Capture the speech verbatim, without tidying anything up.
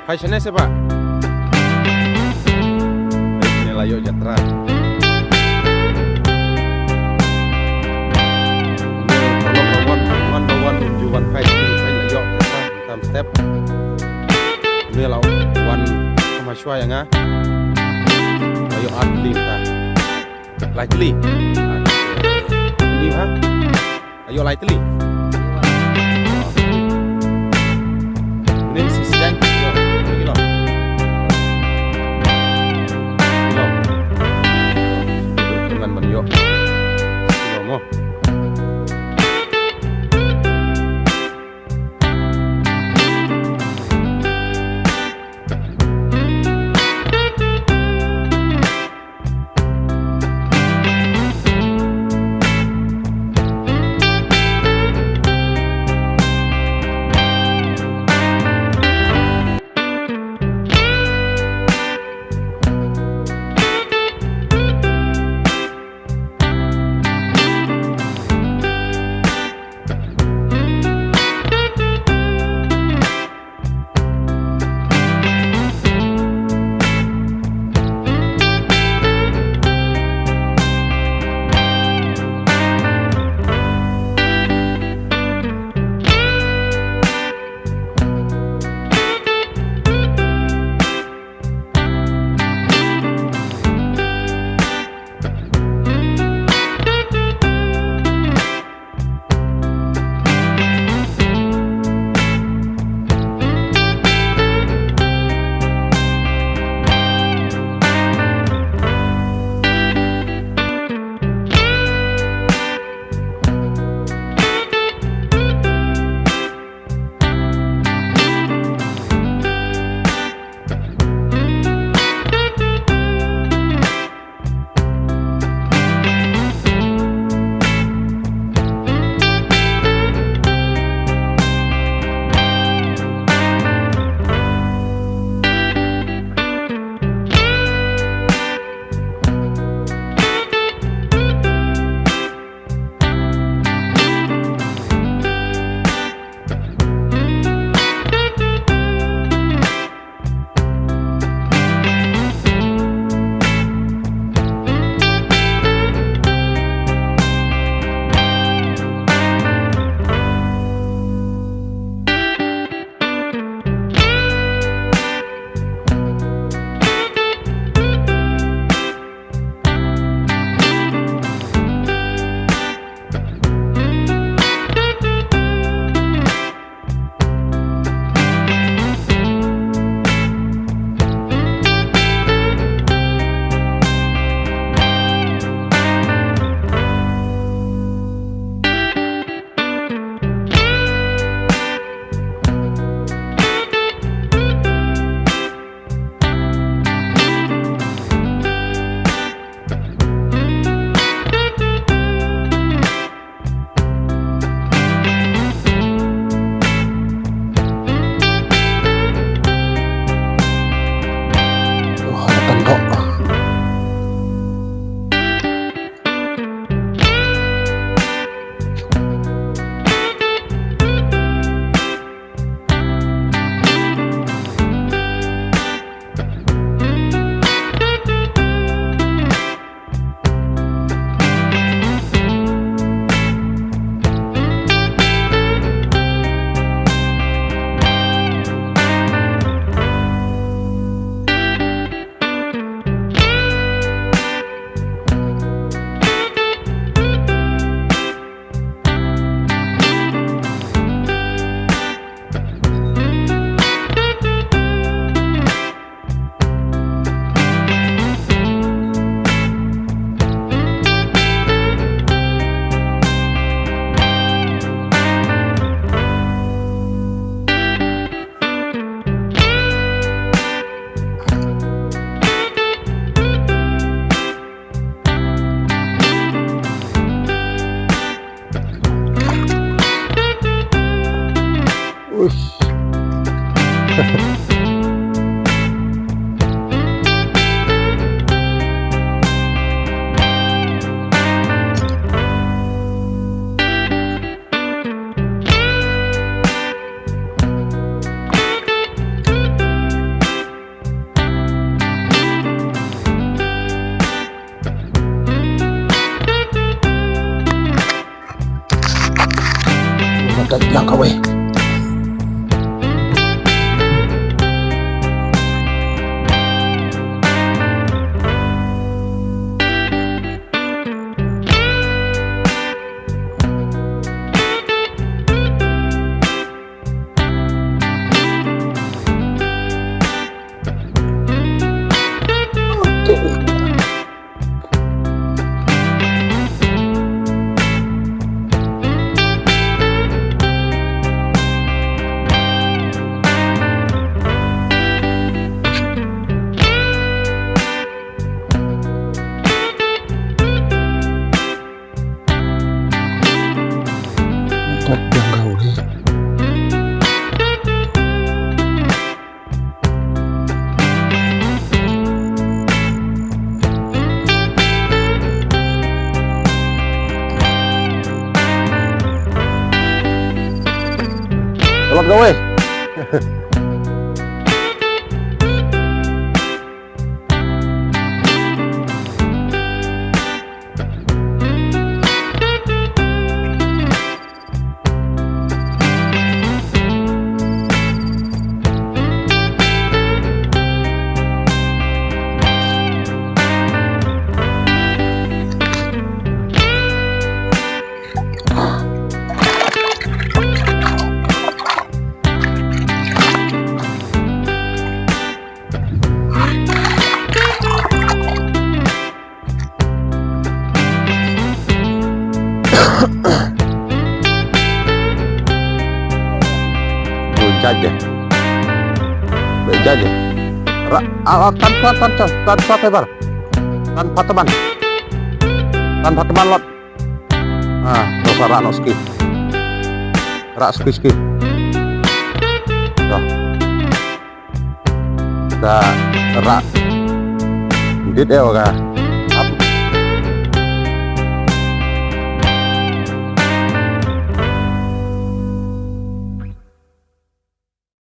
Phai shane se ba. Peit ne la ïoh jatra. Une u paralok la wan, wan ba wan, un ju wan phai, phai la ïoh jatra tam step. Une la wan sama shwa ïa nga. La ïoh ar tylli mynta. Lai tylli. Ni ha. Ayo lai tylli. Ni si siang. Yo, ni lo. Ni lo. Ngan ban yo. Ni lo mo. Tat biang kawei. Lot kawei. Jaje. Jaje. Ra, ala tan tan tan tan tan pat bar. Tan pat teman. Tan pat teman lot. Ah, dosa rano ski. Ra ski ski. Dah. Da ra. Dit eh waga.